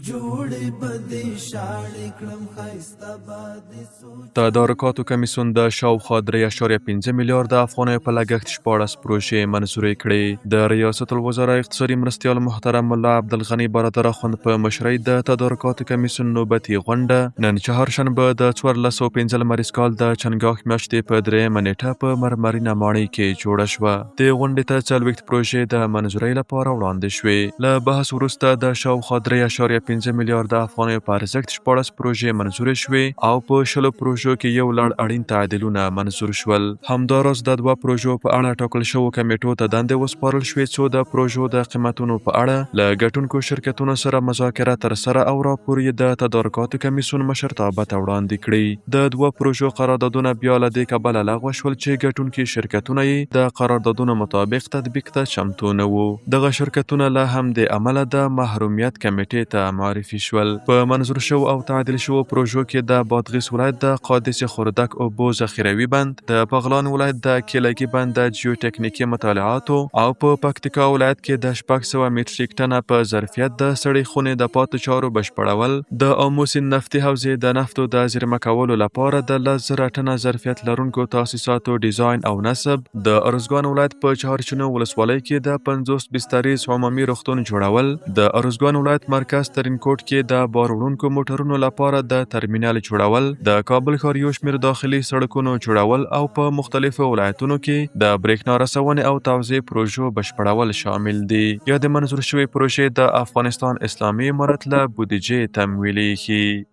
جوړې به دې شاړې کړم ښایسته به دې څو. تدارکاتو کمیسیون د شاوخوا 3.5 میلیارده افغانیو په لګښت 16 پروژې منظورې کړې. د ریاست الوزرا اقتصادي مرستیال محترم ملا عبدالغني برادر اخوند په مشرۍ د تدارکاتو کمیسیون نوبتي غونډه نن چهارشنبه د 1405 لمریز کال د چنګاښ میاشتې په درېیمه نېټه په مرمرینه ماڼۍ کې جوړه شوه. دې غونډې ته 40 پروژې د منظورۍ لپاره وړاندې شوې. له بحث وروسته د شاوخوا 3.5 میلیارده افغانیو په ارزښت 16 پروژې منظورې شوې او په 20 پروژو کې یو لړ اړین تعدیلونه منظور شول. همداراز د دوه پروژو په اړه ټاکل شوو کمېټو ته دندې وسپارل شوې، څو د پروژو د قیمتونو په اړه له ګټونکو شرکتونو سره مذاکره ترسره او راپور یې د تدارکاتو کمیسیون مشرتابه ته وړاندې کړي. د دوه پروژو قراردادونه بیا له دې کبله لغوه شول چې ګټونکي شرکتونه یې د قراردادونو مطابق تطبیق ته چمتو نه وو. دغه شرکتونه له همدې امله د محرومیت کمېټې ته معرفي شول. په منظور شوو او تعدیل شوو پروژو کې د بادغیس ولایت د قادس خردک اوبو ذخیروي بند، د بغلان ولایت د کیلګي بند د جیوټکنیکي مطالعاتو او په پکتیکا ولایت کې د 600 مټریک ټنه په ظرفیت د سړې خونې د پاتو چارو بشپړول، د آمو سیند نفتي حوزې د نفتو د زیرمه کولو لپاره د 10,000 ټنه ظرفیت لرونکو تاسیساتو ډیزاین او نصب، د ارزګان ولایت په چهارچینو ولسوالۍ کې د 50 بستریز عمومي روغتون جوړول، د ارزګان ولایت مرکز ترینکوټ کې د بار وړونکو موټرونو لپاره د ترمینل جوړول، د کابل ښار یو شمېر داخلي سړکونو جوړول او په مختلفو ولایتونو کې د برېښنا رسونې او توزیع پروژو بشپړول شامل دي. یادې منظور شوې پروژې د افغانستان اسلامي امارت له بودیجې تمویلېږي.